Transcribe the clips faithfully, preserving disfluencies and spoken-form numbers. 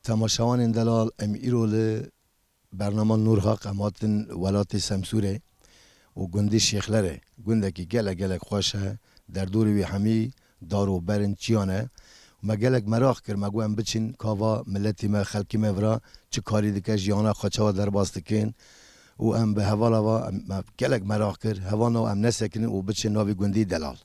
Temaşevanên delal, em îro li bernama Nûrhaq em hatin welatê Semsûrê û gundê Şêxlerê. Gundekî gelek gelek xweş e, derdorê wî hemî dar û ber in, çiyan e. Me gelek meraq kir, me got em biçin kava miletê me, xelkê me vira çi karî dike, jiyana xwe çawa derbas dikin. Û em bi hevala va, em, me gelek meraq kir, hevalna em nesekinin û biçin navê gundî Delal.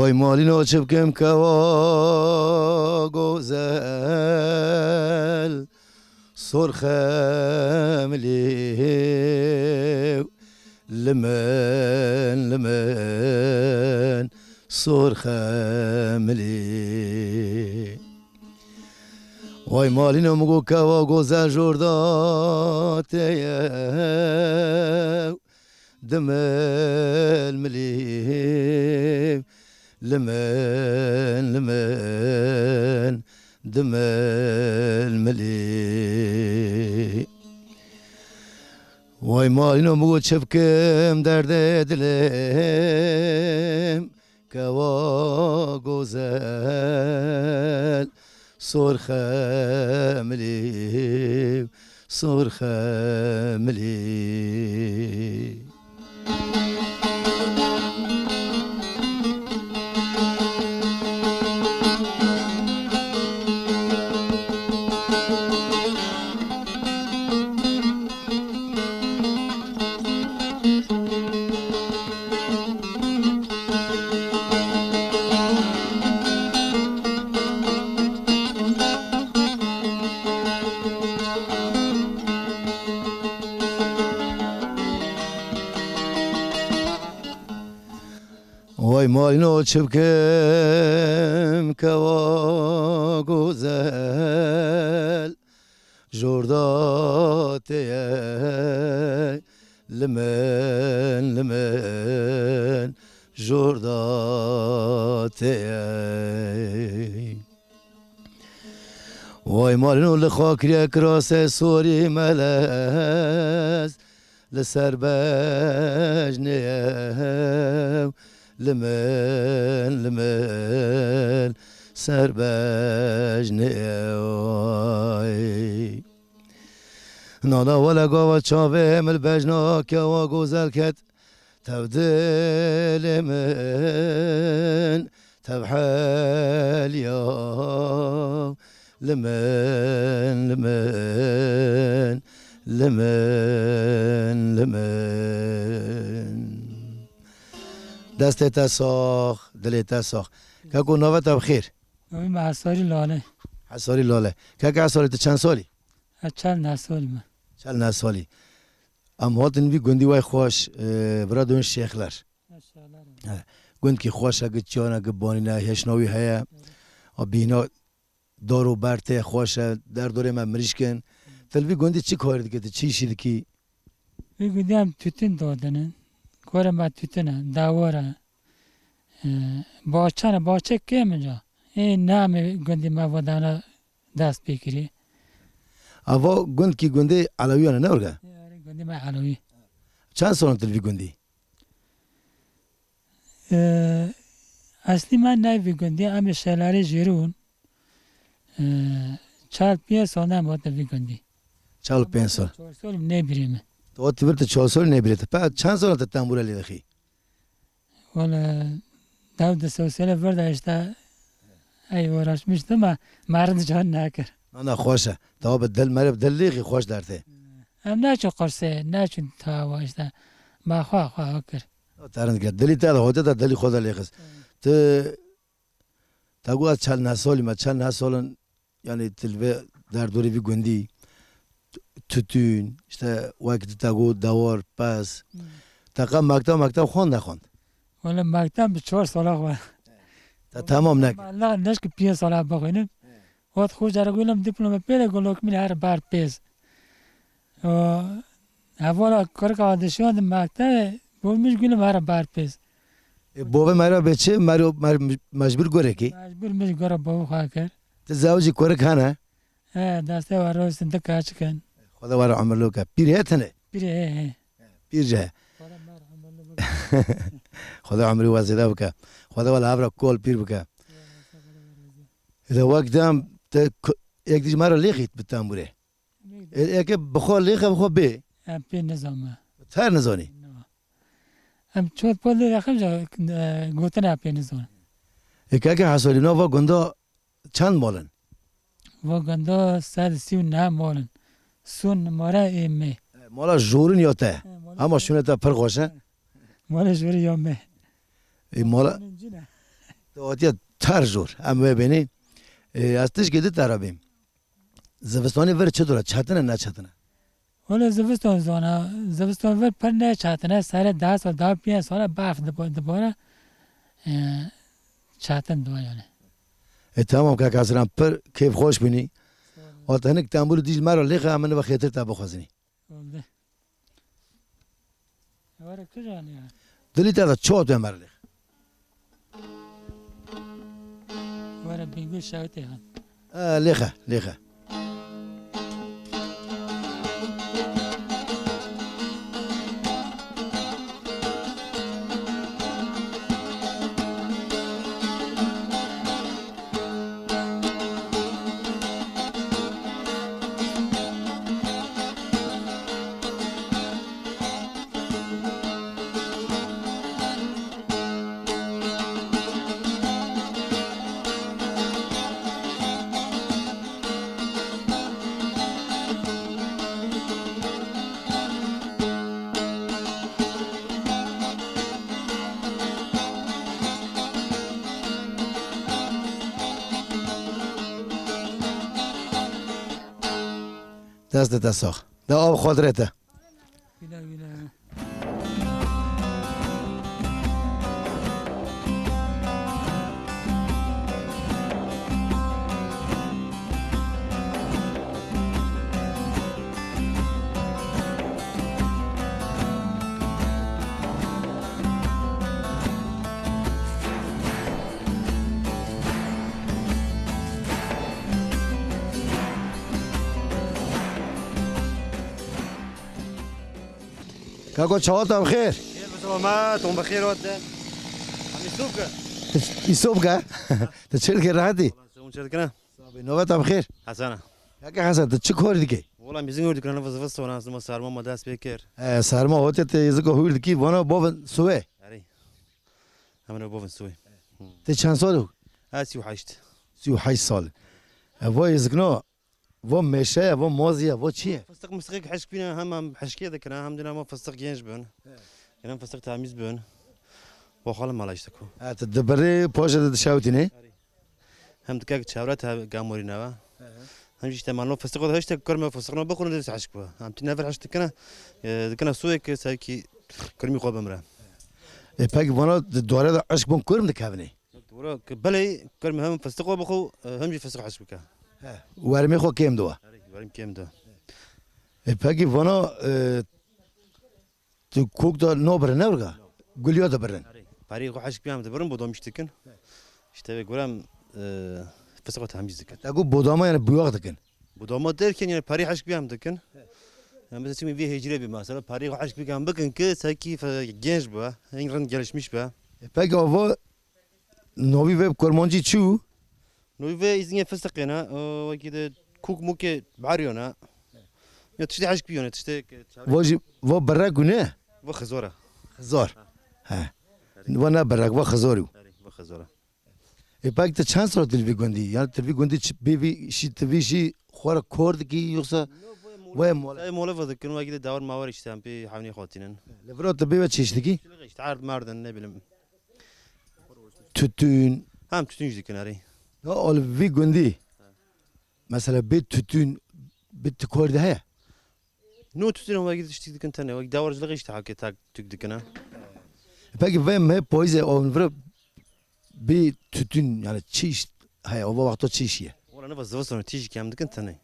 Vay malîno çi bikim kewa gozel, sor xemilî, limin, limin, sor xemilî. Vay malîno min got kewa gozel jorda te ye. Dimilmilî, limin, limin, dimilmilî. Vay malîno min got çi bikim derdê dilê min. Kewa gozel, sor xemilî, sor xemilî. Vay malîno çi bikim kewa gozel, jorda te ye, limin, limin, jorda te ye. Vay malîno li xakirê kirase sorî melez, li ser bejnê ew, limin, limin, ser bejnê ew. Nana wele gava çavê min li bejna kewa gozel ket, tev dilê min, tev heliya, limin, limin, limin, limin. Destê te sax, dilê te sax. Keko navê te bi xêr? Navê me Hesarî Lale. Hesarî Lale. Keke Hesarî, tu çend salî? Ez çel neh salî me. Çel neh salî. Em hatin vî gundî way xweş, e, vira dûn Şêxler. Maşallah. He. Gundkî xweş e, gi çiyana, gi banîne, hêşna wî heye. Evet. A bîhna dar û ber tê xweş e, derdorê me mirîşk in. Til vî gundî çi karî dikî, tu çi îşî dikî? Vî gundî em tûtin dadinin. Korê me tûtin e, dewar e. E, baxçe ne, baxçe kêm e ca. Ê ne em ê gundî me vadana dest pê kirî. Ava gundkî gundê Elewiyan e, ne were? Ê, erê, gundî me Elewî. Çend sal in til vî gundî? Ee, eslî me neyê vî gundî, em ê Şelalê Jêrûn. Ee, çar pênc sal ne em hatin vî gundî. Çar pênc sal. Çar sal nêbirê me. Tu hatî vir tu çar sal nêbirê te. Pe çend sal te tembûre lê dixî? Wala, dew di sosyale vir de işte, ey uğraşmıştım ama merind can nekir. Na, na, xweş e. Tawa bi dil, mere bi dil lêxî xweş dertê. Em neçûn qursê, neçûn tawa işte. Ma xwe, xwe kir. Te rind kir. Dilî te de hote de dilî xwe de lêxist. Evet. Tu, te got ez çel neh salî me, çel neh salin, yani tu li vê derdorê vî gundî, tutûn, işte wek tu te got dewar, pez. Hmm. Te qe mekteb, mekteb xwend nexwend? Wala mekteb bi çar sala xwe. Te temam nekir? Wala neşk pênc sala bixwînim. Wextê xwe jere gulem diplome pê de gulok min her bar pêz. O, hevala kurka dişiyan di mektebe, bo min gulem her bar pêz. E, bove mera be çi? Mero, mer-, mecbur gorekî? Mecbur min gora bove xwe kir. Ti zewcî kurik hene? He, destê we roz sindik kaçikin. Xweda were umrlû ke. Pîr hê tine? Pîr hê, he. Pîr jî he. Xweda mer umrlû bike. Xweda umrî we zêde bike. Xweda we li hev re kol pîr bike. Ede wek dem te ku-, yek dî ji me re lêxît bi tembûrê. Ê, eke bi xwe lêxe, bi xwe bê. Em pê nizanme. Ter nizanî? Na. Em çot pot lê rexim ja, e, gotina pê nizan. Ê, keke Hesolî, nava gunda çend mal in? Va gunda sed sî û neh mal in. Sûn nimare ê me. E, mala jorin ya te? E, mala Ama jorin. Şûnê te pir xweş e. E, mala jorin ya me. Ê, mala Min cî ne. Te hatiye ter jor. Em wê bênî. Ê, ez tişkê di te re bêm. Zivistanê vir çi dora? Çetin e, ne çetin e? Wele zivistan zana, zivistan vir pir ne çetin e, serê deh sal, deh pênc sal e berf dibo-, dibore, e, çetin dibe yani. E, tamam kaka Sinan, pir kêfxweş bûnî. Sağ ol. Wate hinek tembûrê dî ji me re lêxe, em ê ve xêtir te bixwazînî. Oldu. Were kîjan ya? Dilî te de çot e merlî. Were Bingûl şewitê han. E, lêxe, lêxe. Destê te sax. De av xwe dirê te. Wîna, wîna. Kako, çawa tam xêr? Xêr bi selamet, hûn bi xêr hatin. Em îsûb ke. Îsûb ke? Te çêl ke rehetî? Hûn çêl kine? Sabê, navê tam xêr? Hesena. Kake Hesen, tu çi kor dikî? Wala mîzin hûr dikine, nava zivistan, ez nima serma ma dest pê kir. E, serma hote te yeziko hûr dikî, vana bovin suwê. Erê. Hemen bovin suwê. Te çend sal û? Ez sî û heşt. Sî û heşt sal. E, va yezikno, va meşe ye, va mazî ye, va çi ye? Fıstık mıstık hişk bîne, hem em hişkê dikine, hem dine ma fıstık genç bin. He. Hem fıstık temiz bin. Va xalim mala işte ku. E, tu dibirê, paşê de dişewtînê? Erê. Hem dikek çevre te gamorî neve. Hı hı. Hem jî işte mano fıstık o da işte kurme fıstık no bixwin de hişk bu. Hem tîne ver hişk dikine, e, dikine suwê ki serkî kurmî xwe bimre. E, peki vana di dore de hişk bûn kurm dikevine? Dore ki belê kurme hem fıstık o bixwe, e, hem jî fıstık hişk bike. He, wermê xwe kêm diwa. Erê, werm kêm de. E, peki vana, e, Tu kok da nabire ne wurga? Gulya da birin. Erê. Parî xwe hişk biyam dibirin, bodom iş dikin. İşte ve gorem, e, fıstık temyiz dikin. Te got bodama yani buyak dikin. Bodama derken yani parî hişk biyam dikin. Yani mesela şimdi bir hecire bir mesela parî xwe hişk biyam bikin ki sanki fe-, genç bu. En rind gelişmiş bu. E, peki ava novî ve kurmancî çi û? Novî ve îzingê fistiqê ne, e, wekî de kûk mûkê beryo ne. Ya tiştê hişk bîyo ne, tiştê ke çare- Va jî, va berek û ne? Va xizor e. Xizor. He. Va ne berek, va xizor û. Erê, va xizor e. E, pek te çend sal tu li vî gundî? Yani tu li vî gundî çi, bê vî şî, tu vî jî xwe re kor dikî yoksa wê mole? Wê mole va dikin, wekî de dawar mawar işte, em pê hewnî xwe tînin. Li vira tu bê ve çi iş dikî? Çilix işte, erd merdin, ne bileyim. Tütün. Hem tütün jî dikin erê. Ya, al vî gundî. Mesela bê tütün, bê tu kor de heye? No tütün ama gidip tiştik dikin tane. Bak, davarcılık işte hakikaten tük dikine. Peki ve me poize on vre bir tütün yani çi iş, heye, o vakto çi iş ye? Ola ne va zıvı sonra tişik hem dikin tane.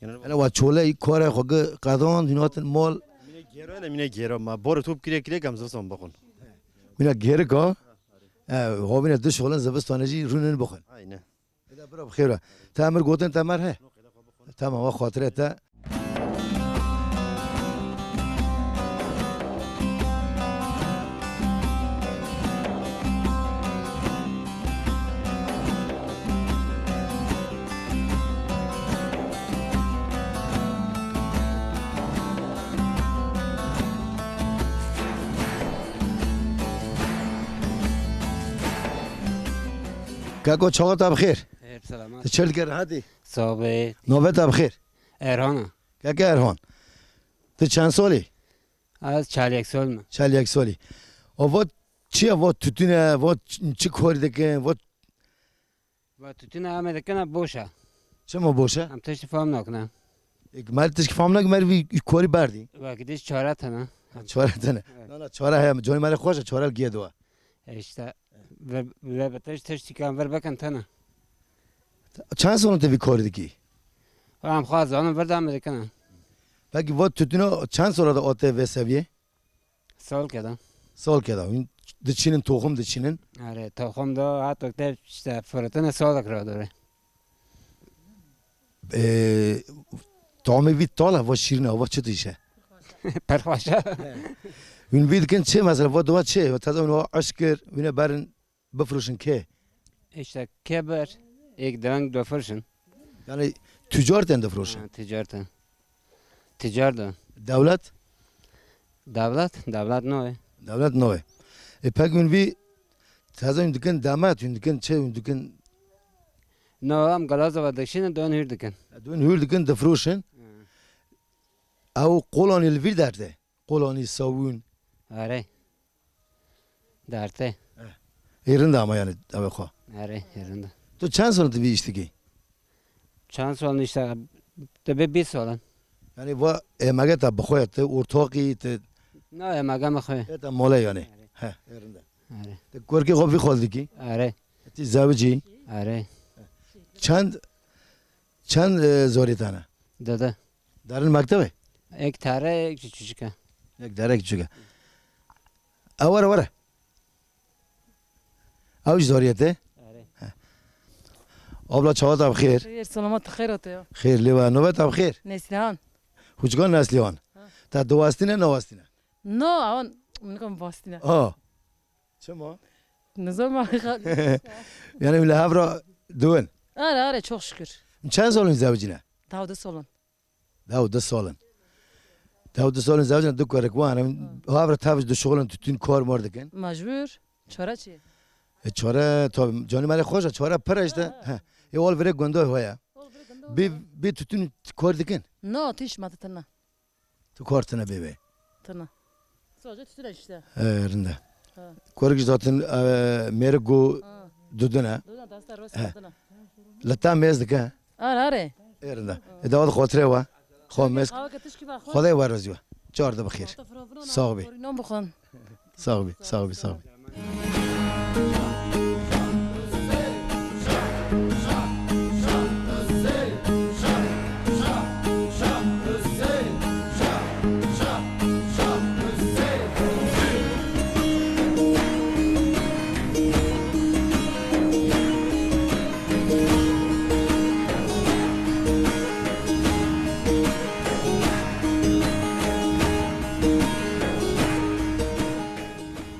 Yani hele wa çole kore xwe ge qadon dinatin mol. Mine gero hele mine gero ma bor top kire kire kam zıvı son bakın. Mine geri ko. E, hovine dış olan zıvı sonra ji runen bakın. Aynen. Eda bira bi xêr be. Te emir gotin te mer he? Tamam, we xatirê te. Kako, çawa te bi xêr? Xêr, selamet. Tu çi dikî, rehetî? Sax be. Navê te bi xêr? Erhan e. Keke Erhan. Tu çend salî? Ez çel yek sal me. Çel yek salî. O va çi ye? Va tütün e, va ç-, çi kor dikin? Va... Va tütün e, em ê dikin e, boş e. Çima boş e? Em tiştî fam nakine. Ek mer tiştî fam nak, mer vî korî berdî. Wekî dî çare tene. Çare tene. Evet. Na, na, çare heye. Canî merê xweş e, çare giye dua. E işte, ve, ve beteş teştikan ver bekan tana. Çend sene te vî kar dikî? Em xwe zanin ver devam dikine. Peki va tütüna çend sene de ate ve seviye? Sal keda. Sal keda. Hûn diçînin, toxum diçînin? Are, toxum da hatta de işte fırtına salak ra dore. Ee, tamê vî tala va şîrîn e, va çi tişe? Perxwaşa. Hûn vî dikin çi mesela, va dua çi? Taze hûn va eşkir, hûn ê berin bifroşin kê? İşte keber, ek deng dofroşin. Yani tücar ten difroşin? Ha, tücar ten. Tücar da. Dewlet? Dewlet, dewlet no e. Dewlet no e. E pek hûn vî taze hûn dikin demet, hûn dikin çi, hûn dikin? No, em galaza ve dikşin, dön hür dikin. Dön hür dikin, difroşin. Hı. Ew qolanî li vîr derde. Qolanî, sawûn. Erê. Derte. Eh. Ê rind ama yani, ev xwe. Erê, ê rind. Tu çend sal tu vî iş dikî? Çend sal işte, dibe bîst sal in. Yani va êmege te bi xwe, tu ortaqî, tu... Na, êmege me xwe. Ê te mole yani. Erê. He, ê rind e. Erê. Tu kurkê xwe vî xwe dikî? Erê. Tu zewicî? Erê. Çend, çend, e, zorî te ne? Dede. Derin mektebê? Ek tare, ek küçük e. Ek tare, ek küçük e. E, were, were. Ew ji zoriyetê? Erê. He. Abla, çawa te bi xêr? Xêr, selamet, xêr hate ya. Xêr, lê we, navê te bi xêr? Neslihan. Huçkan Neslihan. Ha. Te diwestîne, newestîne? No, awan, min kom vastîne. Aa. Çima? Nizam. Yani, li hev re diwin? Are, are, çok şükür. Çend salin zewicîne? Dawde salin. Dawde salin. Dawde salin zewicîne, du kurek wan in. Ha. Hev re tev dişixulin, tütün kar mar dikin. Mecbur. Çare çi? E, çare, tabi, canî merê xweş e, çare pir e işte. Ha, ha. He. E, ol vire gunda hoya. Ol vire gunda hoya. Bê, bê tütün kar dikin? No, tîş ma titine. Tu kar tine bê bê. Tine. Sadece tütüne işte. E, rinde. Ha. Korik zaten, e, mêrik û... Ha. Dudine. Dudine, dasta rost... He. Dudine. Leta mêz dike. Are, are. E, rinde. E, dawa xotire wa. Xo mêz. Xawa ke tişkî va xo. Xwedê we razî we. Çar de bi xêr. Sağ bî. Sağ bî, sağ bî, sağ bî.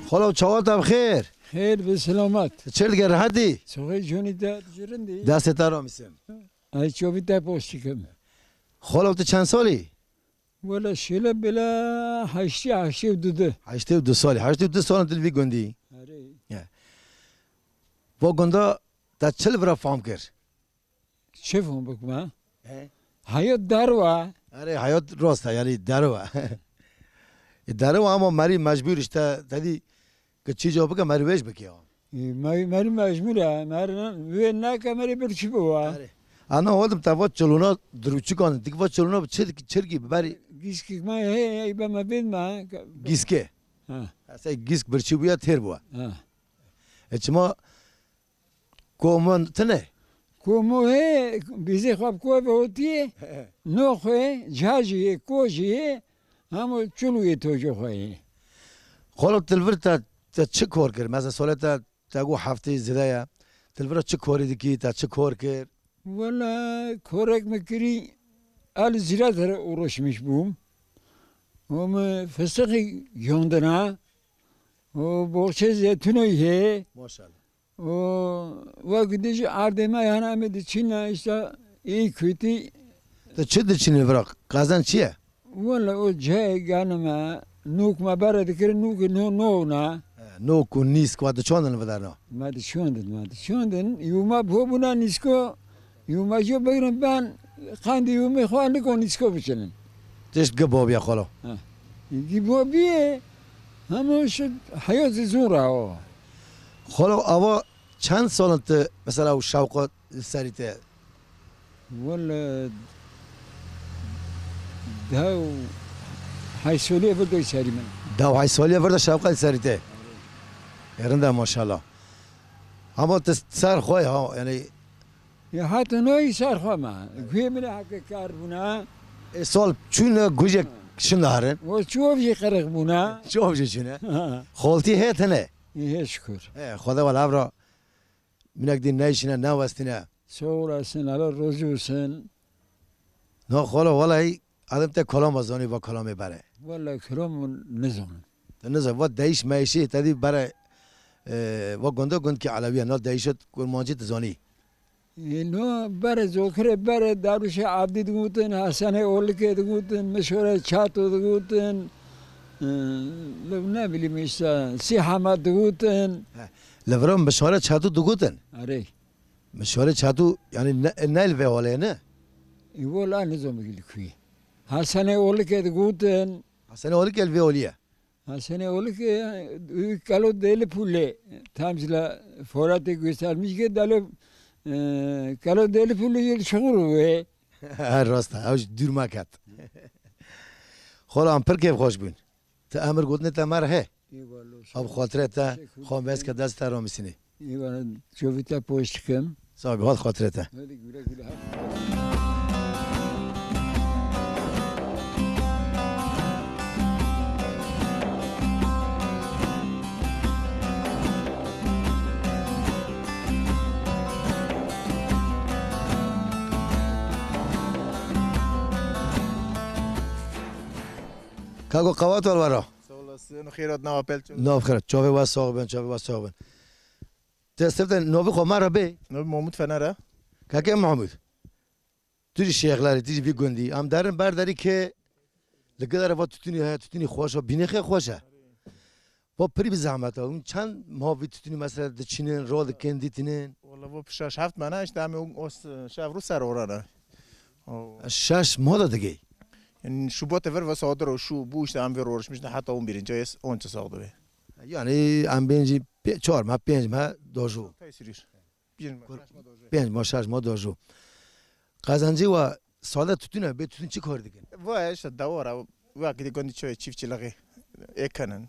Xalo, çawa te bi xêr? Xêr, bi selamet. Çi dike, rehet î? Soxê conî te ji rind î? Destê te ramîsim. Ez çavî te post dikim. Xalo, tu çend salî? Wele şêle bêle heştê, heştê û du de. Heştê û du salî. Heştê û du salin tu li vî gundî. Erê. Ya. Va gunda te çi li vira fam kir? Çi fam bikime? He? Hayat derwa. Erê, hayat rast e, yanî derwa. E, derwa ama merî mecbûr işte, te dî ki çî ca bike, merî wêj bike ya. E, me-, merî mecbûr e. Merî ne-, wê neke merî bir çi biwa. Erê. Ana oğlum te va çilûna dirûçikan, dik va çilûna bi çi dik-, çirkî bi berî. Gîskik me heye, ey be me vêd me. Gîske. Ha. Ese gîsk birçî bûya têr bûya. Ha. E çima komin tine? Komo he, bizê xwe bi kove hotiyê, noxê, cajiyê, kojiyê, hemû çilûyê tojê xwe yê. Xolo tilvir te, te çi kor kir? Mesela sole te, te got heftê zêde ye. Tilvira çi korî dikî, te çi kor kir? Wele korek me kirî, el zîrat here uğraşmış bûm. O me fıstıkı yonduna. O boxçe zeytunu ye. Maşallah. O wek dî jî ardê me yana me diçîne işte iyi kötü. Te çi diçîne vira? Qazanç çi ye? Wele o cihê gane me, nûk me bere dikir, nûk no, no na. He, nûk û nîsk wa diçandin vidarna? Me diçandin, me diçandin. Yû me bo bûna nîsko, yû me jî bigirin ben, qandî yû me xwe niko nîsko biçinin. Tişt gi bobiye xolo. Ha. Gi bobiye, hemû şu heyatî zû ra o. Xolo, ava çend salin tu mesela û şewqa li serî te? Wele, dew heysoliyê vir de serî min. Dew heysoliyê vir de şewqa li serî te. E, rind e maşallah. Ama tu ser xwe ha, yani. Ya heta noyî ser xwe me. Guhê min heke kar bûna. E, sal çûne gujek şindarin. O çov jî qereq bûna. Çov jî çûne. Xoltî hê tine. Hê şükür. E, Xweda wala evra minek dî neyşine, newestine. Sağ olasın, Allah razı olsun. Na xolo, walayi, adım te kolama zanî, va kolamê bere. Wala kolam nizanim. Te niza, va değiş meyşi, te dî bere, e, va gunda gund ki Alewiye, na değişet kurmancî tu zanî. E, no bere zokire, bere Daruşê Abdî digutin, Hasanê Olikê digutin, Mişore Çato digutin, e, ne bileyim işte, Sî Hema digutin. He, li vir Mişore Çato digutin. Erê. Mişore Çato, yani ne, ne li vê holê ne? Î wela nizom li ku ye. Hasanê Olikê digutin. Hasanê Olikê li vê holê ye. Hasanê Olikê, e, Kalo Deli Pule, tam zila Foratê göstermiş ki Delo, e, Kalo Deli Pule yel şuxur ve. Her rast e, ew ji dûr me ket. Xolan pir kêfxweş bûn. Ti emir gotinê te me re he. Eyvallah. Ab xatirê te, teşekkür ederim. Xwe mez ke dest te ramîsinê. Eyvallah. Çovî te poş dikim. Sağ ol, hat xatirê te. Hadi güle güle. Kako qewat ol wero. Sağ olasın. Xêr hat nava pel çav. Nav xêr. Çavê we sax bin, çavê we sax bin. Te sifte novî xwe me re bê. Novî Mahmud Fener e. Kake Mahmud. Tu jî şêxlerî, tu jî vî gundî. Em derin ber derî ke li gidere va tutûnî heye, tutûnî xweş e, bînê xê xweş e. Va pirî bi zehmet e. Hûn çend ma vî tutûnî mesela diçînin, radikin, dîtinin? Wala va şeş heft mene, işte em ê os şev rû ser orane. O. Şeş ma de digey? Yani Şubatê vir ve sadir o şu, bu işte em vir uğraşmış da hatta on birinci ay, onca sax dibe. Yani em bêjin pê-, çar meh, pênc meh dojû. Tay sürür. Pênc meh, Kur-, şeş meh dojû. Pênc meh, şeş meh dojû. Qezencî we sade tutûn e, bê tutûn çi kar dikin? Va işte dewar e, wekî de gundî çiftçiliği ekenin.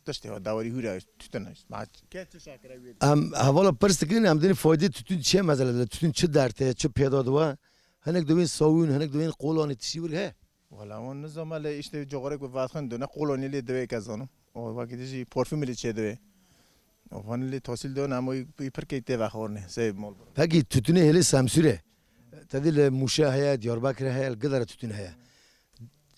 Tiştê wa dewarî hûre tutûn e. Ma ke çi şakire wê. Em hevala pirs dikin, em dinî faydê tutûn çi ye mesela? Tutûn çi dert e, çi pêda diwe? Hinek dibên sawûn, hinek dibên qolanê tiştî wir he? Wala wan nizam e, lê işte coxorek bi vatxin done, qolonî lê divê ke zanim. O wekî dijî parfumî lê çê divê. O van lê tosil don, em o pir key tê vexorne, sey mol bro. Pekî tutûnê hêlê Semsûrê. Te dî li Mûşe heye, Diyarbekirê heye, li gidere tutûn heye.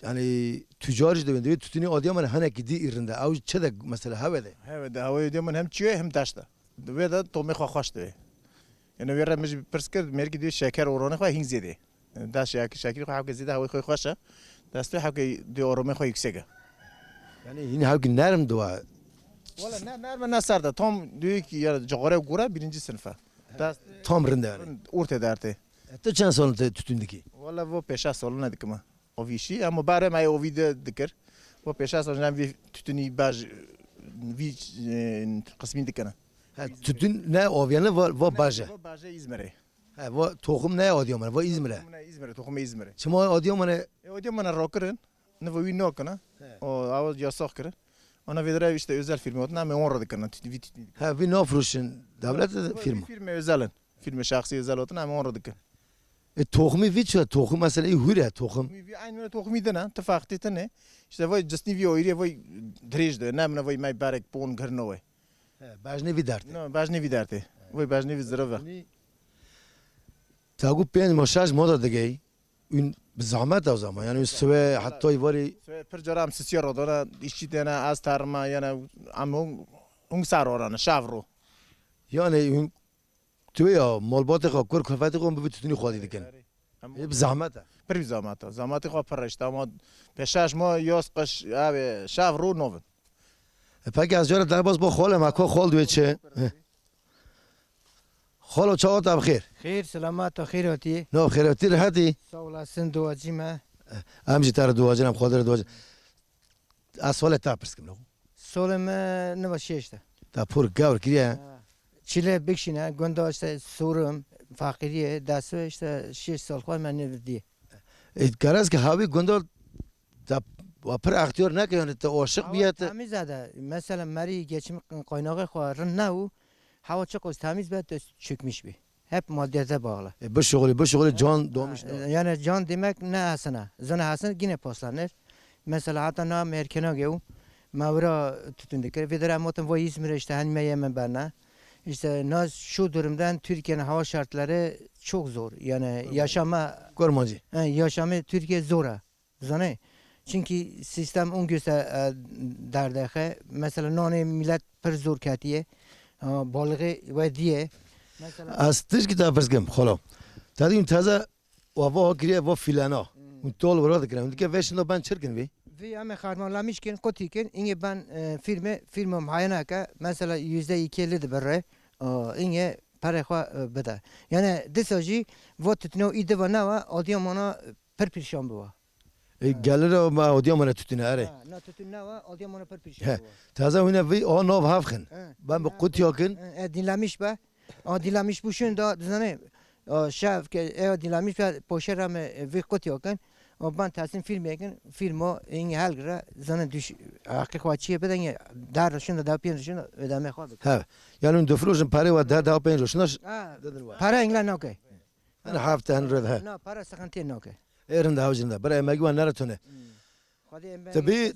Yani tücar jî dibin, divê tütünî Adıyamanê hinekî dî î rind e. Ew çi de mesela hewe de? Hewe de, hewe Adıyaman hem çiyo hem daş de. Di vê de tomê xwe xweş divê. Yani wê re min jî pirs kir, mêrikî divê şeker oranê xwe hîn zêde. Daş ya ki şekilî xwe hewke zêde hewê xwe xweş e. Destê hewke dê oromê xwe yüksek e. Yani hîn hewkî nerm diwa. Wala ne nerm e ne serd e. Tam diyor ki ya cigare gure birinci sınıfa. Dest Tam rind e yani. Ortê dertê. E, tu çend salin te tütün dikî? Wala vo pêşa salin e dikime. O vîşî, ama barê me o vî de dikir. Vo pêşa salin vî tütünî baj, vî, e, qismî dikine. Ha, tütün ne oviyane va, va baje. Vo baje İzmir'e. He, va toxum ne Adıyamanê, va İzmir'e. Toxum ne İzmir'e, toxum İzmir'e. Çima Adıyamanê? E, Adıyamanê rokirin. Ne va wî nokine. He. O, awa yasak kirin. Ona vedere işte özel firma otuna me on redikin, tütü, vî tütü. He, vî nafroşin devlet firma. Firma özelin. Firma şahsî özel otuna me on redikin. E, toxumî vî çi? Toxum mesela î hûr e, toxum. Vî, vî aynı toxumî dine, tifaqtî tine. İşte vay cisnî vî oyriye, vay dirêj de, ne mine vay me berek pon girno we. He, bajnê vî dertê. No, bajnê vî dertê. Vay bajnê vî zirve. Tagu pênc ma şeş ma da digey. Ün bi zahmet o zaman. Yani ün siwe hatta varî. Siwe pir cara em sisiya radana, işçi dene, az tarma, yani em hung, hung sar orana, şavro. Yani ün tu ya malbatê xwe, kur kulfetê xwe bi tütünî xwedî dikin. Ê, bi zahmet e. Pir bi zahmet e. Zahmetê xwe pir reşt ama pêşaş ma yaz qiş, abi, şav rû novin. E, peki ez cara derbas bo xol em, ko xol duê çi? Xolo çawa te bi xêr? Xêr, selamet, xêr hatî. No, xêr hatî, rehetî. Sağ olasın, duacî me. Em jî te re duacîn, em Xwedê re duacîn. Ez solê te pirs kim, no? Solê me niva şêşt e. Te pur gewr kiriye. Ha. Çile bikşîne, gunda işte sorum, fakiriye, dest ve işte şêşt sal xwe me nêvidiye. E, garaz ki havî gunda te wa pir extiyar neke, yani te aşiq biye te. Temiz e de, mesela merî geçim kaynağı xwe rind ne û hava çok az temiz be, te çökmüş bi. Hep maddiyete bağlı. E, bi şuxulî, bi şuxulî can domiş da. E, yani can demek ne hesine. Zana hesin yine paslanır. Mesela hatta na merkena gew, mevra tütün dikir. Vê dere em otin vay İzmir'e işte hani me yemen berna. İşte na şu durumdan Türkiye'nin hava şartları çok zor. Yani yaşama, Kurmancî. He, yaşamı Türkiye zor ha. Zanê? Çünkü sistem on göster, e, derdexe. Mesela nanê millet pir zor ketiye. Ha, balığı ve diye. Mesela ez tişkî te pirs kim, xolo. Te dîn teze wa va kiriye va filena. Hmm. Un tol wira dikine. Un dike veşin da ben çirkin vî. Vî em ê xarmanlamiş kin, qutî kin. Inge ben, e, firme, firme muayene ke. Mesela yüzde iki elli de birre. E, inge pere xwe, e, bide. Yani disa jî va tutno î diva newa, Adıyaman'a pir pîrşan biwa. E, gelira me Adıyaman'a tütüne, erê. Ha, na tütün newa, Adıyaman'a pir pîrşan biwa. Taze hûne vî, o nav hevxin. He. Ben bi qutya kin. He, e, dinlemiş be. Ama dinlemiş bu şun da, dizane, o şev ke, e, dinlemiş be, poşera me, e, vî qutya kin. O ben teslim film yekin, filmo, inge helgira, zane düş, hakkı xwa çiye beden ye, dar şun da, da piyen şun da, ödeme xwa bik. He. Yani dufrojin pare ve da, da piyen şun da. Ha, para ingle nake. Hin hefte hin rêv he. Na, para sıkıntı nake. Ê, rind e, hewcin de. Bira, emegî wan nere tune. Hmm. Xwedê em Te bê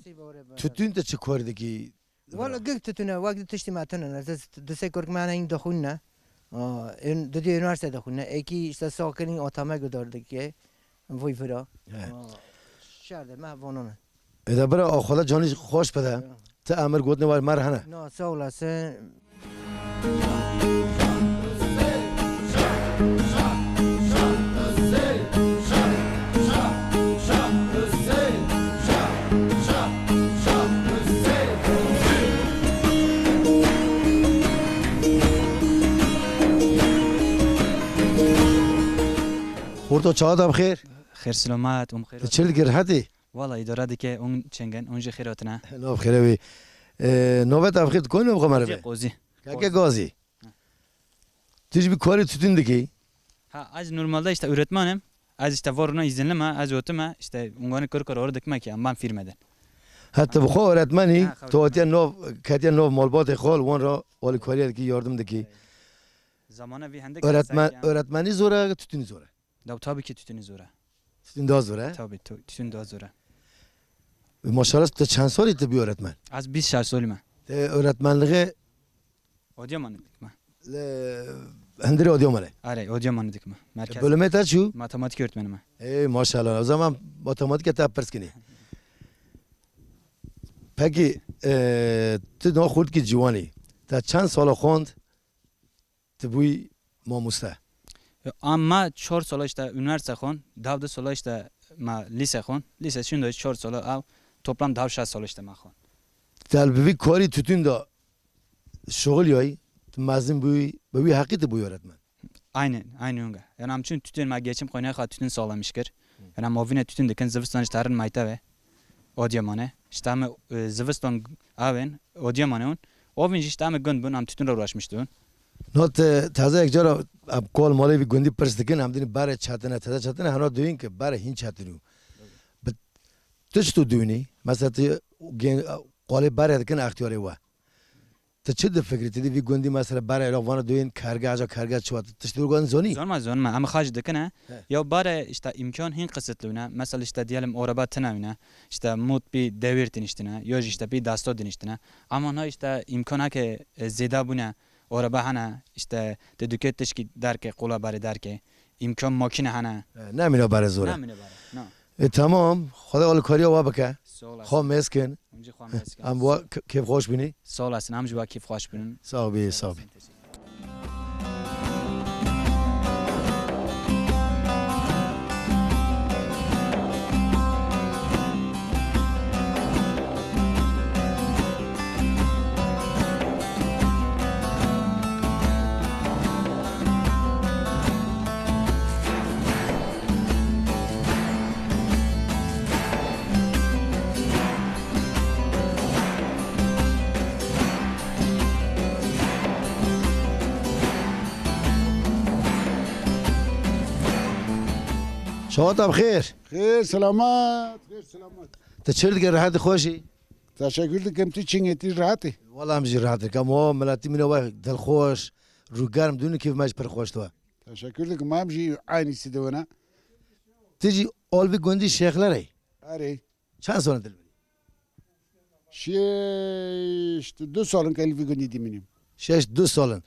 tütün te çi kor dikî? Wala gik tütüne, wek di tiştî me tune ne. Di, di sê kurk me hene in dixwîne. Aa, ên-, di di üniversite dixwîne. Eki işte sakirin otame gudar dike. Vî vira. He. Aa, şerde me vonone. Ê de bira, a Xweda canî xweş bide. Ya. Ti emir gotinê war mer hene. Na, sağ olasın. Xorto çawa da bi xêr? Xêr selamet, um xêr. Ti çi dikir hetî? Wala îdare dike, hûn çengen, hûn jî xêr hatine. Nav xêre wî. E, navê te bi xêr, tu koyî navê xwe me re be? Qozî. Keke Gazî. Hı. Tu jî bi karê tütün dikî? Ha, ez normalde işte öğretmenim. Ez işte var ona izinli me, ez otim me, işte unganî kar kar orada dikme ki, ben firmeden. Ha, tu bi xwe öğretmenî, ha, tu hatiye nav, ketiye nav malbatê xwe, wan ra alîkariyê dikî, yardım dikî. Zamana vî hendek. Öğretmen, öğretmenî zor e, tütünî zor e? Da, tabii ki tütünü zor e. Tütün daha zor e? Tabii, tu-, tütün daha zor e. E, maşallah, te çend salî te bî öğretmen? Az bîst şeş salî me. Te öğretmenliğe Adıyaman'ı dikme. Le, hindiri Adıyaman'e? Are, Adıyaman'ı dikme. Merkez. Bölüme te çu? Matematik öğretmeni me. Ey, maşallah. O zaman matematike te pirs kinî. Pekî, e, tu niha xurtkî ciwanî. Te çend sala xwend, tu bûyî mamoste? Yo, a me çar sala işte üniversite xwend, dev du sala işte me lise xwend. Lise şûnde çar sala ew, toplam dev şeş sala işte me xwend. Te bi vî karî tutûn de şixuliyayî, tu mezin bûyî, bi wî heqî tu bûyî öğretmen. Aynen, aynen öyle. Yani em çûn tütün, me geçim kaynağı xwe tütün sağlamış kir. Yani em ovine tütün dikin, zivistan işte herin mayteve. Adıyaman'e. İşte em, e, zivistan avên, Adıyaman'e un. Ovin jî işte em gund bun, em tütün uğraşmıştı un. Not, e, taze ek cara, em kol malê bir gündî pirs dikin, em dini bare çatine, taze çatine, hana duyun ki bare hin çatinu. Bi, tu çtu duyuni? Mesela tu gen, kolê bare dikin, extiyarê we. Tu çi difikirî? Tu dî vî gundî mesela bare êra vana duyên kerge, aja kerge çi wa, tu tiştî wî gundî zonî? Zonma, zonma. Em xaç dikine. He. Ya bare işte imkan hin qisitli wine. Mesela işte diyelim araba tine wine. İşte mut bir devir diniştine. Ya jî işte bir dasta diniştine. Ama na işte imkan hake, e, zêde bune. Araba hene. İşte te duke tişkî derke, qola bare derke. İmkan makine hene. He, nemîne bare zor e. Nemîne bare. Na. E, tamam. Xwedê alîkariya we bike. Sağ olasın. Xwe mêz kin. Hûn jî xwe mêz kin. Em wa k-, kêfxweş bînî. Sağ olasın, em jî wa kêfxweş bînin. Sağ bî, sağ bî. Sağ olasın, teşekkür ederim. Şewata bi xêr. Xêr, selamet, xêr, selamet. Tu çi dike, rehet, xweş î? Teşekkür dikim, tu çingê, tu rehet î? Wela em jî rehet dikim. O miletî min e we dilxweş, rûgerm, dûnî kêf me jî pir xweş dibe. Teşekkür dikim, em jî aynî sî diwine. Tu jî alvî gundî Şêxler ey? Erê. Çend sal in tu li vir î? Şeşt du sal in ke li vî gundî dimînim. Şeşt du sal in.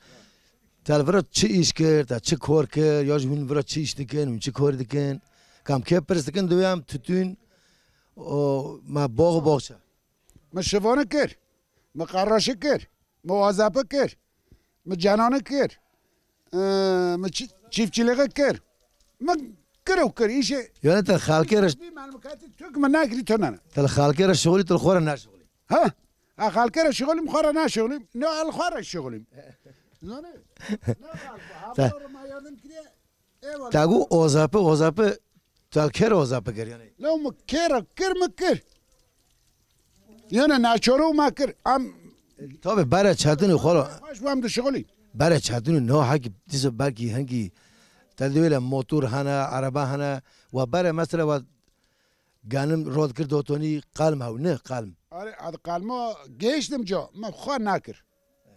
Te li vir çi îş kir, te çi kor kir, ya jî hûn vir çi îş dikin, hûn çi kor dikin? Kam kê pirs dikin, diwê em tütün, o, me bax û baxçe. Me şivane kir, me qeraşe kir. Mi wazapî kir. Mi cenanî kir. Ee, mi çi-, çiftçiliği kir. Mi kir û kir. Îşê Yani te xelkê re bir memleketi Türk mi nekirî tu nene. Te xelkê re şixulî, tu li xwe re neşixulî. Ha? Ha, xelkê re şixulîm, xwe re neşixulîm. Ne el xwe re şixulîm. Zanî? Ne xelk, ha, Te- bu ma yardım kiriye. Eyvallah. Te got ozapî, ozapî, tu li kê re ozapî kir yani? Lew mi kê re kir, mi kir. Yani naçoro ma kir. Am Tabi bare çetin û xolo. Baş bu am dişixulî. Bare çetin û no haki dîsa belkî hengî te dê wêle motor hene, araba hene. Wa bare mesela wa ganim rod kir dotonî qalm hew ne qalm. Are ad qalma geçtim ca. Ma xwa nakir.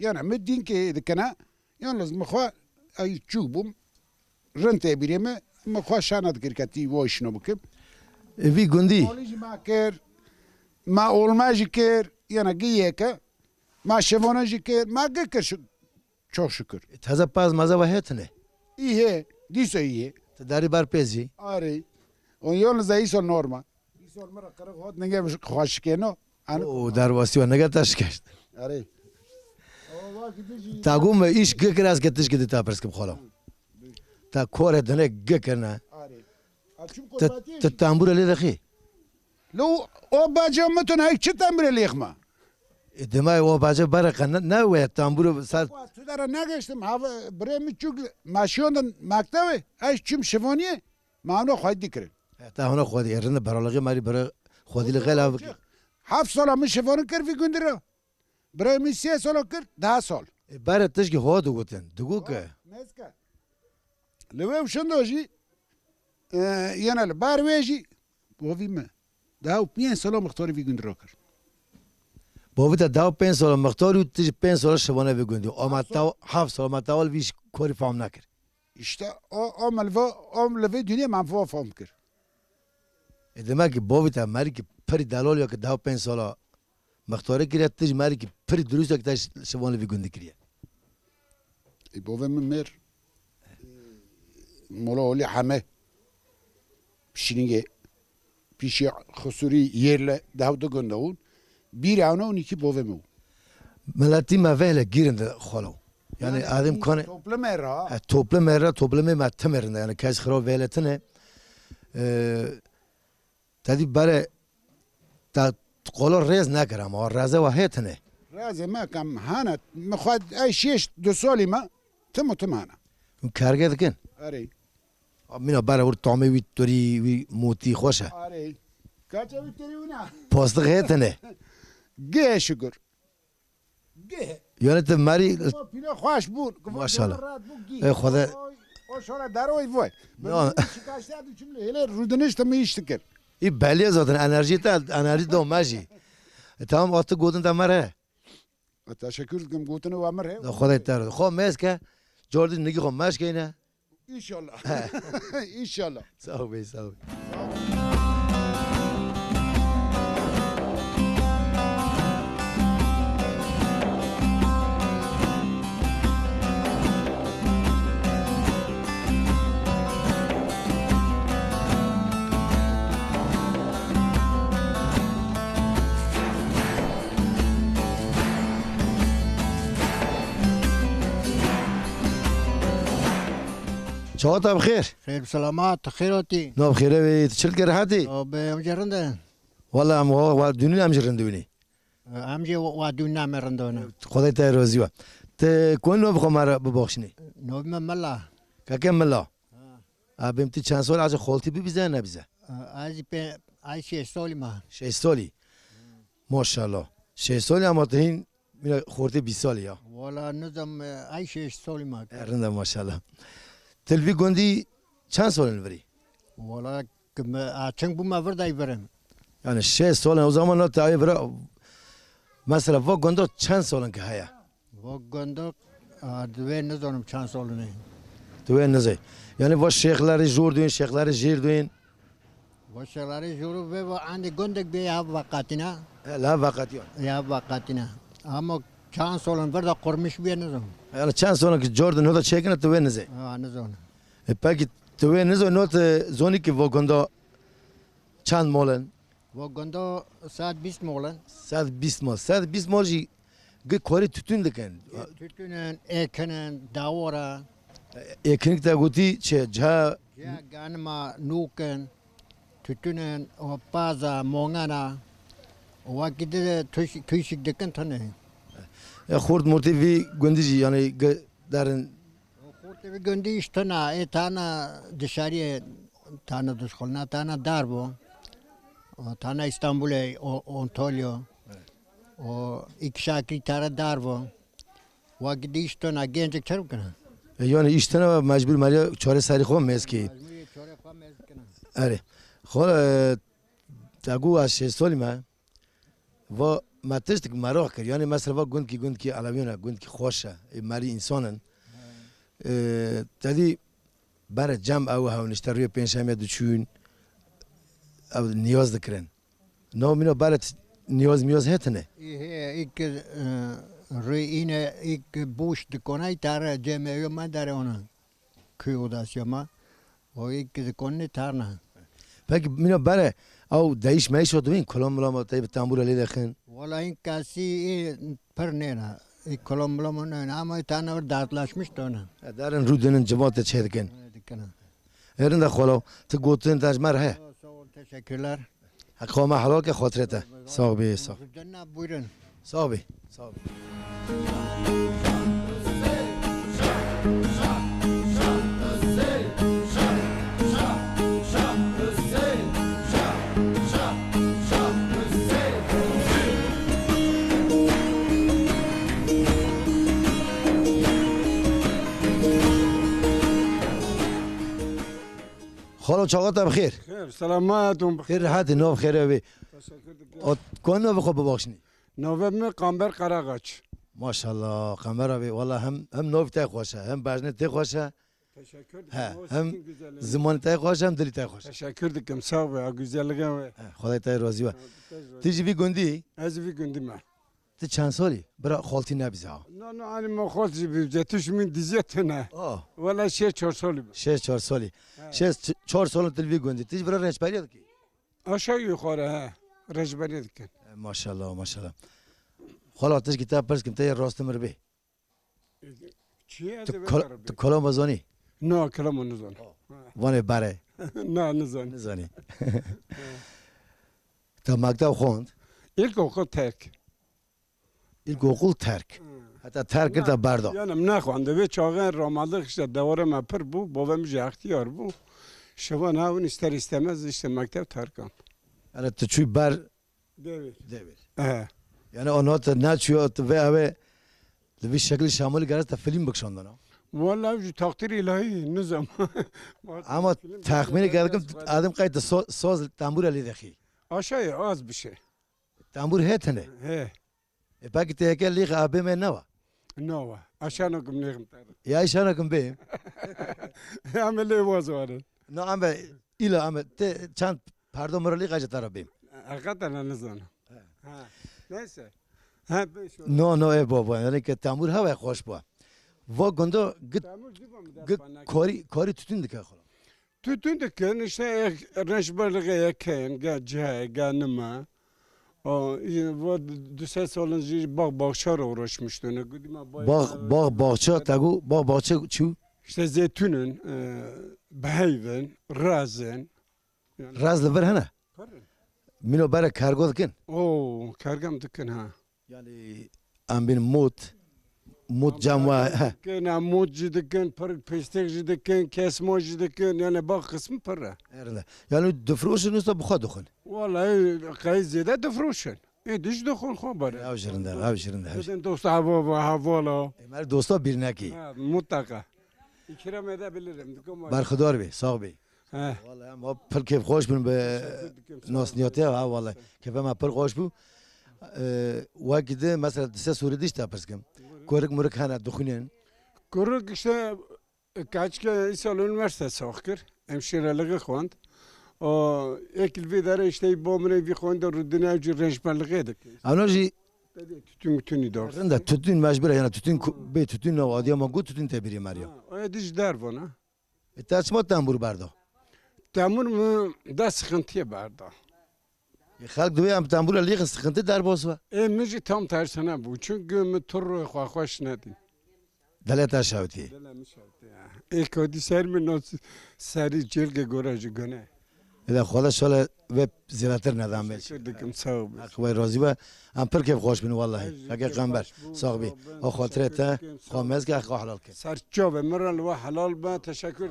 Yani mi din ki dikene. Yalnız mi xwe ay çûk bûm. Rind tê bîrê me, me xwe şana dikir ke tî vo şino bikim. E, vî gundî. Olî jî me kir, me olme jî kir, yena gi yeke, me şevona jî kir, me gi kir şi-, çok şükür. E, taze paz maze ve hetine. Î hê, dîso î hê. Te darî bar pêzî. Arî. O yol zeyîso normal. Îsal me re qirix hot nege xweşikêno. Ano. O derwasî we nege te şikeşt. Erê. Ta gû me îş gikir ez ke tişkî di ta pirskim xwala. Ta kore dine gikirne. Arê. A çim Te, kurbetî te jî. Tambure lê dexî. Lo o baca me tu nayk çi tambure lêxma? E, demay o baca bere qe ne, ne we tambure ser. Wa tu dere negeştim. Hava birê mi çuk maşiyon din mektebe. Ez çim şivoniye. Ma ano xwedî kirin. E, te hona xwedî, e, rinde beralixê me rî bere xwedî li xel av bike. Heft sala min şifonin kir vî gundî re. Birayê min sê sala kir, deh sal. E, bere tişkî ho digotin, digo ke. Neyse. Li wê şindo jî, e, yena li ber wê jî, bovî me. Deh û pênc sala mixtarî vî gundî re kir. Bovî te deh û pênc sala mixtarî û tu jî pênc sala şivane vî gundî. Ama taw-, heft sala ma tawal vî korî fam nekir. İşte o, o min li va, o min li vê dunê min va fam kir. E, demek ki bavê te merî ki pirî delal ya ki deh û pênc sala mixtarî kiriye, tu jî merî ki pirî dirust ya ki te şivan li vî gundî kiriye. E, bavê min mêr, e, Mola Olî Heme, Şilingê, pîşê Xusûrî Yerle, deh û du gund e hûn. Bîr ew ne û nîkî bovê min. Miletî me vehle gîrin de xwelo. Yani, yani adim kane. Toplumê ra. E, toplumê ra, toplumê me tim rind e. Yani kes xira vehle tine. E, tedî bere ta qolo rêz nekir ama reze wa hê tine. Reze me kam hana. Me xwe ey şêş du solî me tim û tim hana. Hûn kerge dikin? Erê. Mîna bere wir tamê wî turî, wî motî xweş e. Arê. Kaça wî turî wina? Postiq hê tine. Gê şükür. Gê. Yani te merî. Pîle xweş bû. Maşallah. Rahat bû gî. E, Xwede. Oy, o şora deroy voy. No. Şikaşte du çimli hele rudiniş te mi iş dikir. Î belê zaten enerji te, enerji do me jî. E, tamam, atı godun da mere. Teşekkür dikim, gotinê we mir he. Da Xwedê te re. Xwe mêz ke, cor din nigî xwe meşkeyne. İnşallah. İnşallah. Sağ ol bey, sağ ol. Çawa te bi xêr? Xêr bi selamat, xêr hatî. Nav xêre wê, tu çi dikî, rehetî? Abi, em jî rind in. Wala em wa, wa dûnî em jî rind wînî. Em jî wa dûnî em rind wînî. Xwedê te rozî we. Te ku nav xwe me re bibaxşînî? Navê me Mela. Keke Mela. Ha. Abim, tu çend sol ace xoltî bibîze, nebîze? Ez pê, ez şêst solî me. Şêst solî? Maşallah. Şêst solî ama tu hîn mîna xortê bîst solî ya. Wala nizam, ez şêst solî me. E, rind e maşallah. Tu li vî gundî çend sol in virî? Wala ki me, a çing bû me vir dey virim. Yani şêst sol in, o zaman na te ayê vira, mesela va gunda çend sol in ki heye? Va gundok, a, divê nizanim çend sol in. Tu wê nizey. Yani va şêxlerî jor duyên, şêxlerî jêr duyên. Va şêxlerî jor ve va endî gundek bê ya veqatîna. He, la veqatî. Ya veqatîna. Ama çend sol in vir de qurmiş bê nizanim. Yani çend sol in ki cor din hoda çêkine tu wê nizey. Ha, nizanim. E, peki tu wê nizey, no tu zonî ki va gunda çend mol in? Va gunda sed bîst mol in. Sed bîst mol. Sed bîst mol jî gi korî tütün dikin. Tütün in, êkin in, dawor e. Êkinik te gotî çi? Ciha. Ciha ganima, nûk in, tütün in, o paza, mongan e. O wekî di tûş-, tûşik dikin tune. E, xort mortê vî gundî jî yani gi derin. Xortê vî gundî îş tune, ê tane dışarî, tane duşxulna, tane dar bû. O tane Îstanbulê, o, Antalya. Evet. O iki şakî tane dar bû. Wekî di îş tune, gencek çer bikine? E, yani îş tune ve mecbur meriya çare serî xwe mêz kî. Mecbur çare xwe mêz bikine. Erê. Xwe, e, te got ez şêst solî me. Va me tiştik meraq kir. Yani mesela va gundkî, gundkî Elewîyan e, gundkî xweş e. Ê merî însan in. Ê, tedî bere cem ew hewn işte rûyê pêncşemê diçûn, ew niyaz dikirin. No mîna bere t-, niyaz miyaz hetine? Ê, hê, ilk, e, rûyê îne, ilk boş dikona, î tare cemê yo me dere ona. Kuyu odası ama. O ilk dikonê tarna. Peki mîna bere, ew değiş meyiş o dibîn, kolon milan tey bi tambura lê dexin? Wala in kasî ê pir nêna. Ê kolon milan nêna ama tane bir dertleşmiş de ona. E, derin rûdinin civate çê dikin. Öyle dikine. Êrin de xwelo, tu gotin te ji me re he. Sağ ol, teşekkürler. Heqa me helal ke, xatirê te. Sağ ol, bê, sağ ol. Cenab, buyurun. Sağ ol, bê. Sağ ol. Xalo, çawa te bi xêr? Xêr, selamet û bi xêr. Xêr, rehetî, nav xêr e wê. Teşekkür dikim. O, ku nav xwe bibaxşinî? Navê min Kamber Karaxaç. Maşallah, Kamber abi, wala hem, hem nav te xweş e, hem bejnê te xweş e. Teşekkür dikim. He, hem ziman te xweş e, hem dilî te xweş e. Teşekkür dikim, sağ ol ya, güzelliğe ve. He, Xwedê te razî be. Te razî. Tu ji vî gundî? Ez vî gundî me. Tu çend salî? Bira xaltî nebîze ha. No, no, anî me xalt jî bibze. Tu ji min dizî tune. Ah. Wela şêst çar salî be. Şêst çar salî. He. Şêst çar salî tu li vî gundî. Tu jî bira rêçberiya dikî? Aşağı yukarı, he. Rêçberiya dikin. Maşallah, maşallah. Xwala, tişkî te pirs kim, te yê rastî mir bê. Çi ye? Tu kol-, tu koloma zanî? Na, koloma nizan. Vanê berê. Na, nizan. Nizanî. Te mekteb xwend? İlkokul terk. İlkokul terk. Hmm. Heta terk kir te berda. Yani min nexwend. Vê çaxê ramalix işte dewara me pir bû. Bavê min jî extiyar bû. Şevan hewin ister istemez işte mekteb terkan. Yani tu çûyî ber Devir. Devir. He. Yani o not neçûya tu vê ew ê li vî şekilî şamilî gerek te film bikişandin ha? Walla ew jî takdîr îlahî nizam. Ama film texmînê gerek gerek kim, adim qey tu so-, soz tembûra lê dexî. Aşağıya az bir şey. Tembûr hê tune? He. E, pekî te yeke lîx abê me newa? Newa. Aşağına kim lêxim tabi. Ya aşağına kim bêm? Ama lê waz warin. No, ama îla ama te çend perdo miralî qece te re bêm. Heqeten ne nizanim. He. Ha. Neyse. Ha, be şöyle. No, no, e baba, yani ke tembûr hava xweş bû. Va gundo git, Tembûr civa mi dest git bana. Karî, karî tütün dike xala. Tütün dikin, işte, eh, reşberliğe yekeyim, gel cihaya, gel nime. O, yine bu du sê salin jî bağ bahçe uğraşmıştı. Ne gudima Bağ, bağ bahçe, tagu, bağ bahçe çu? İşte zeytunun, e, beheyvin, razin. Yani Raz li vir hene? Pırın. Mino bere kergo dikin? Oo, kergem dikin ha. Yani em bin mut, mut cam ve, he. Dikin, em mut jî dikin, pir pêstek jî dikin, kesma jî dikin, yani bağ kısmı pir e. Erinde. Yani difroşin usta bu xwe dixwin? Vallahi qey zêde difroşin. Ê diş dixwin xwe bere. Ev jî rind e, ev jî rind e, ev jî. Didin dosta hava, hava, hevala. E, mer dosta bir nekî. Ha, mutlaka. İkram edebilirim. Berxudar bî, sax bî. He. Vallahi em pir kêfxweş bûn bi nasniyatiya, ha, vallahi. Kêfa me pir xweş bû. Ee, wekî di, mesela, di se sûrî dîş te pirs kim. Kurik murik hene, dixwînin. Kurik işte, e, kaçke îsal üniversite sax kir. Hemşireliği xwend. O, ek li vê dere işte bo min vî xwend rûdine ew jî rênjberliğê dike. Ana jî Tütün mütünü de. Rind e, tütün mecbur e, yani tütün ku-, bê tütün ne, Adıyaman got tütün tebirî meriya. Ha, o diş dervan ha. E, te çima tembûr berda? Tembûr mi de sıkıntıya berda. E, xelk divê em tembûra lêxin sıkıntı derbas ve. E, min jî tam tersine bû. Çünkü mi tur xwe xweş nedî. Dele te şewtî. Dele mi şewtî ya. E, kodî ser mi nas serî cilge gora ji gune. Ede Xweda şale ve zêdetir nedam be. Teşekkür dikim, sağ ol. Heq we razî be. Em pir kêf xweş bin wallahi. Heqê qember. Sağ bî. O xatirê te, xwe mezge, xwe helal ke. Ser çavê min re li we helal be. Teşekkür.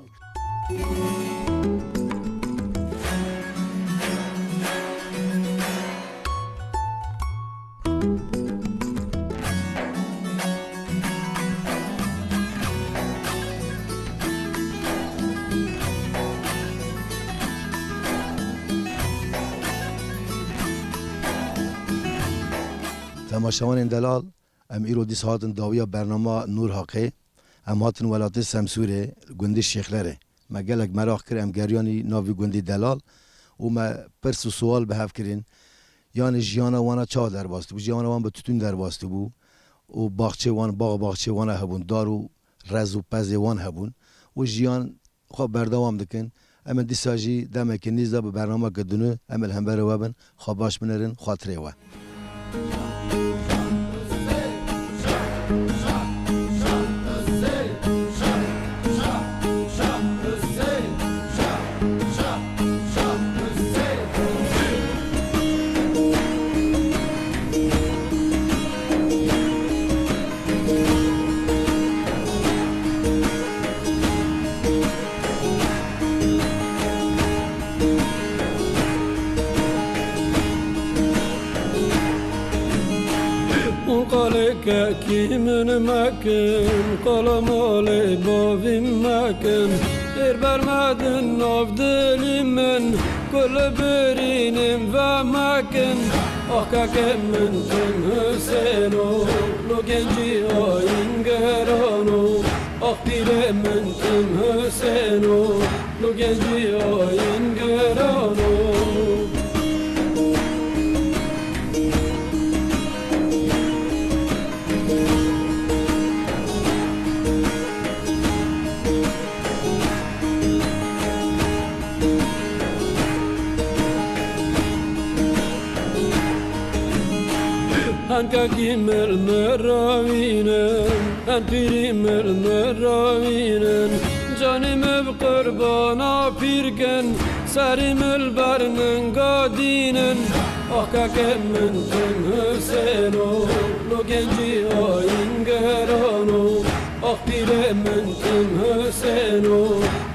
Temaşevanên delal, em îro dîsa hatin dawiya bernama Nûr Haqê. Em hatin welatê Semsûrê, gundê Şêxlerê. Me gelek meraq kir, em geriyanî navî gundî delal û me pirs û sual bi hev kirin. Yanî jiyana wana çawa derbas dibû? Jiyana wan bi tütün derbas dibû û baxçê wan, bax baxçê wana hebûn, dar û rez û pezê wan hebûn û jiyan xwe berdewam dikin. Em ê dîsa jî demeke nêz de bi bernameke dinû em ê li hemberê we bin. Xwe baş binêrin, xatirê we. Qalê kekî min mekin, qala malê bavî mekin. Êr bermedin nav dilî min, ku li birînim vemekin. Ax kekê min tim Husêno, lo gencî ayîn gerano. Ax pîrê min tim Husêno, lo gencî ayîn gerano. Enkekî mil min rawînin, en pîrî mil min rawînin. Canê min bi qurbana pîr kin, serê min li ber ninga dînin. Ax kekê min tim Husêno, lo gencî ayîn gerano. Ax pîrê min tim Husêno,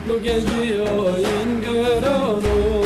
lo gencî ayîn gerano.